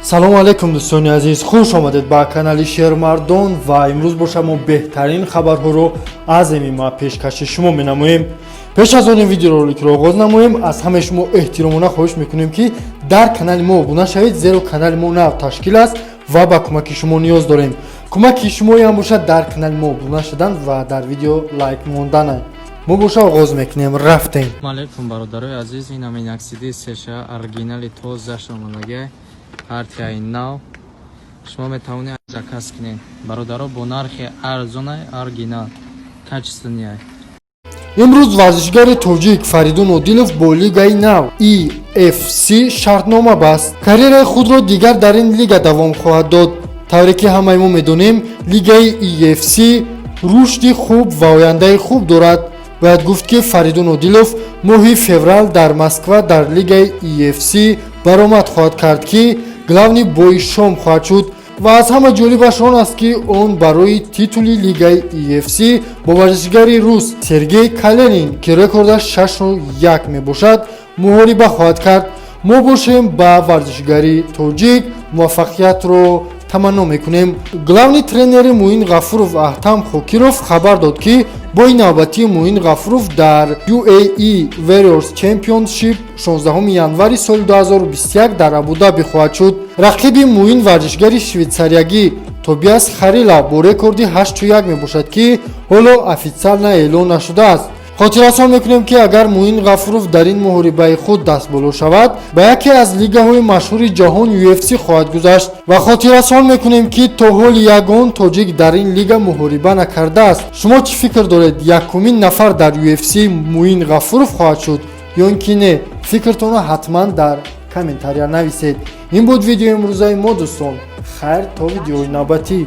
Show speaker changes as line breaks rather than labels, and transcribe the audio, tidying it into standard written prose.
Салому алайкум, дӯстони азиз, хуш омадед ба канали Шермардон. Ва имрӯз боша мо беҳтарин хабарҳоро аз ММА пешкаши шумо менамоем. Пеш аз он видеороликро оғоз намоем, аз ҳамаи шумо эҳтиромона хоҳиш мекунем, ки дар канали мо обуна шавед, зеро канали мо нав ташкил аст ва ба кӯмаки шумо ниёз дорем. Кӯмаки шумоям бошад дар канали мо обуна шудан ва дар видео лайк мондан. Мо боша оғоз мекунем, рафтем.
Алейкум, бародарои азиз. Ин миноксидил сеша, оригинали тозаш омадагай, партияи нав. Шумо метавонед заказ кунед, бародаро, бо нархи арзонай, оригинал, качественный.
Имрӯз варзишгари тоҷик Фаридун Одилов бо лигаи нав EFC шартнома баст. Карьераи худро дигар дар ин лига давом хоҳад дод. Тавре ки ҳамаи мо медонем, лигаи EFC рушди хуб ва ояндаи хуб дорад. Бояд гуфт, ки Фаридун Одилов моҳи феврал дар Москва дар лигаи EFC баромад хоҳад кард, ки главный бои шом хоҳад шуд. Ва аз ҳама ҷолибаш он аст, ки он барои титули лигаи EFC бо варзишгари рус Сергей Каленин, ки рекордаш 6-1 мебошад, муҳориба хоҳад кард. Мо бошем, ба варзишгари тоҷик муваффақиятро таманно мекунем. Главный тренери Муин Ғафуров Аҳтам Хокиров хабар дод, ки бои навбатии Муин Ғафуров дар UAE Warriors Championship 16 январи соли 2021 дар Абудаби хоҳад шуд. Рақиби Муин варзишгари швейтсариягӣ Тобиас Харила бо рекорди 8-1 мебошад, ки ҳоло официально эълон нашудааст. Хотиррасон мекунем, ки агар Муин Ғафуров дар ин муҳорибаи худ дастболо шавад, ба яке аз лигаҳои машҳури ҷаҳон UFC хоҳад гузашт. Ва хотиррасон мекунем, ки то ҳол ягон тоҷик дар ин лига муҳориба накардааст. Шумо чӣ фикр доред? Якумин нафар дар UFC Муин Ғафуров хоҳад шуд ё ин ки не? Фикртонро ҳатман дар комментария нависед. Ин буд видеои имрӯзаи мо, дӯстон. Хайр, то видеои навбатӣ.